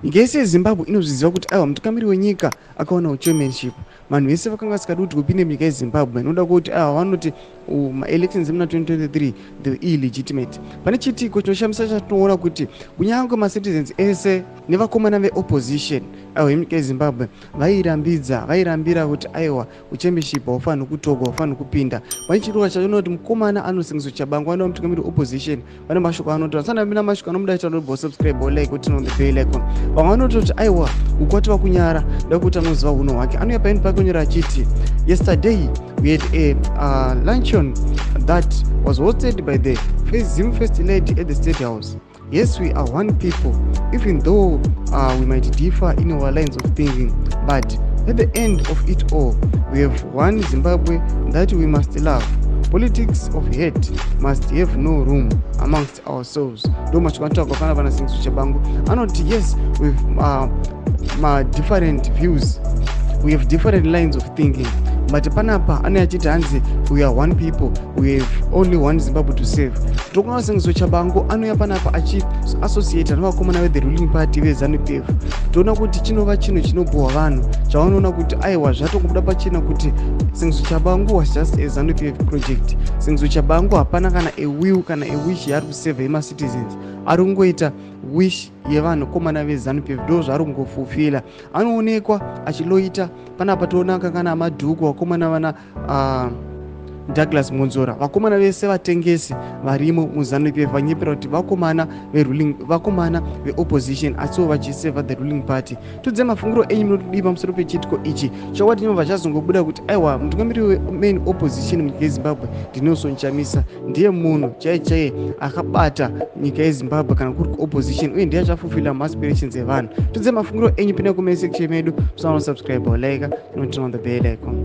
Nyika yese yeZimbabwe inozviziva kuti aiwa, mutungamiri wenyika akawana uchairmanship, vanhu vese vakanga vasikadi kuti kupinde munyika yeZimbabwe nokuda kwekuti aiwa, vanoti maelections emuna 2023, they were illegitimate. Pane chiitiko chinoshamisa chatinoona kuti kunyange macitizens ese nevakomana veopposition, aiwa, yemunyika yeZimbabwe vairambidza, vairambira kuti aiwa, uchairmanship haufaniri kutorwa, haufaniri kupinda. Pane chiitiko chatinoona kuti mukomana anoSengezo Tshabangu, anova mutungamiri weopposition, vane mashoko anotaura. Sana mina mashoko anomuda chanobva, subscribe, like, turn on the bell icon. Vamwe vanototi aiwa, ukwati vakunyara ndakuti anoziva unhu hwake. Anouya paini pake kunyora achiti, "Yesterday we had a luncheon that was hosted by the Zim First Lady at the State House. Yes, we are one people, even though we might differ in our lines of thinking, but at the end of it all, we have one Zimbabwe that we must love. Politics of hate must have no room amongst ourselves." Ndo mashoko anotaurwa pana vana Sengezo Tshabangu. Anoti yes, with ma different views, we have different lines of thinking, but panapa ane achiti hanzi we are one people, we have only one Zimbabwe to save. Tokuona Sengezo Tshabangu anouya panapa achiassociata nevakomana vethe ruling party veZANU PF. Toona kuti chinova chinhu chinobhohwa vanhu, chavanoona kuti aiwa, zvatokubuda pachena kuti Sengezo Tshabangu was just a ZANU PF project. Sengezo Tshabangu hapana kana a will kana a wish yaari kusevha yemacitizens. Ari kungoita wish yevanhu komana veZANU PF, ndo zvaari kungofulfilla. Anoonekwa achiloita panapa. Toona kana madhuku, vakomana vana Douglas Mwonzora, vakomana vese vatengesi varimo muZANU PF, vanyepera kuti vakomana veruling, vakomana veopposition, asiwo vachisevha the ruling party. Tudze mafungiro enyu, munotodii pamusoro pechiitiko ichi? Chokwadi nyobva chazongobuda kuti aiwa, mutungamiri wemain opposition munyika yeZimbabwe ndiNelson Chamisa. Ndiye munhu chaiye chaiye akabata nyika yeZimbabwe kana kuri kuopposition, uye ndiye achafulfilla maaspirations evanhu. Tudze mafungiro enyu, pinda comment section medu, musaona subscribe, like, turn on the bell icon.